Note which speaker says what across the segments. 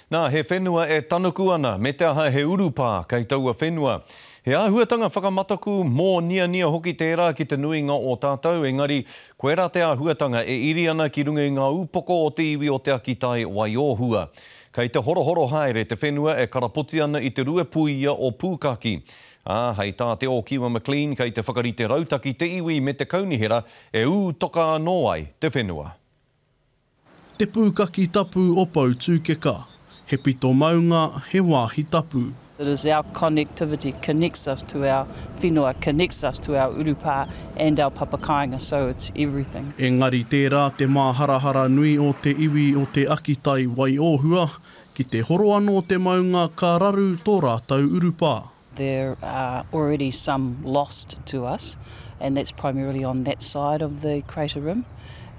Speaker 1: Nā, he whenua e tanuku ana, me te aha he urupā kei taua whenua. He āhuatanga whakamataku, mōniania hoki tērā ki te nuinga o tātou, engari, koirā te āhuatanga e iri ana ki runga i ngā upoko o te iwi o Te Akitai Waiōhua. Kei te horohoro haere te whenua e karapoti ana i te ruepuia o Pūkaki. Ā, hei tā Te Ōkiwa McLean kei te whakarite rautaki te iwi me te kaunihera e ū toka anō ai te whenua.
Speaker 2: Te pūkaki tapu o Poutūkeka. He pito maunga, he wāhi tapu.
Speaker 3: It is our connectivity, connects us to our whenua, connects us to our urupā and our papakāinga, so it's everything.
Speaker 2: Engari tērā te māharahara nui o te iwi o Te Akitai Waiōhua, ki te horo anō te maunga ka raru tō rātou urupā.
Speaker 3: There are already some lost to us and that's primarily on that side of the crater rim.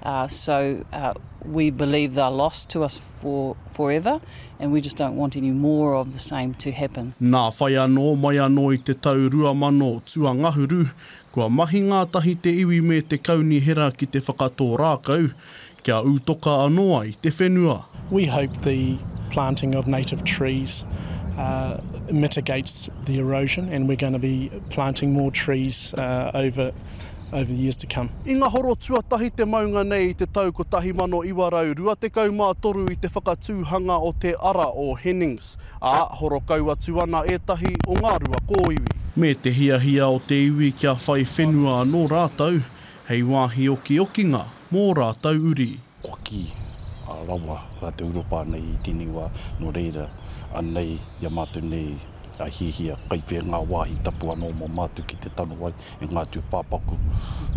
Speaker 3: Uh, so uh, we believe they're lost to us for forever and we just don't want any more of the same to happen.
Speaker 2: Nā whai anō, mai anō i te tau 2000 tuangahuru, kua mahi ngātahi te iwi me te kaunihera ki te whakatō rākau, kia ū toka anō ai te whenua.
Speaker 4: We hope the planting of native trees mitigates the erosion and we're going to be planting more trees over over the years to come.
Speaker 2: I ngahoro tuatahi te maunga nei i te tau 1923 i te whakatūhanga o te Ara o Hennings, ā, horo kau atu ana ētahi o ngā rua kōiwi. Me te hiahia o te iwi kia whai whenua anō rātou, hei wāhi okiokinga mō rātou uri.
Speaker 5: Kua kī rawa rā te urupā nei i tēnei wā, nō reira, anei i a mātou nei a hiahia kai whea ngā wāhi tapu anō mō mātou ki te tano ai i ngā tūpāpaku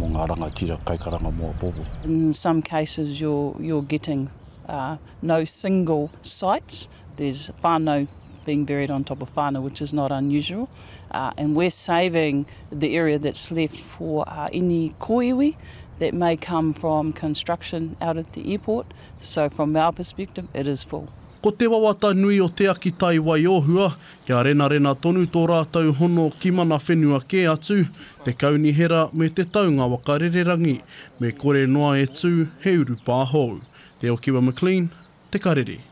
Speaker 5: mō ngā rangatira kaikaranga mō apopo.
Speaker 3: In some cases you're, you're getting uh, no single sites, there's whānau being buried on top of whānau, which is not unusual. Uh, and we're saving the area that's left for uh, any kōiwi that may come from construction out at the airport. So from our perspective, it is full.
Speaker 2: Ko te wawata nui o Te Akitai Waiōhua, kia renarena tonu tō rātou hono ki mana whenua kē atu, te kaunihera me te taunga waka rererangi, me kore noa e tū he urupā hou. Te Okiwa McLean, Te Karere.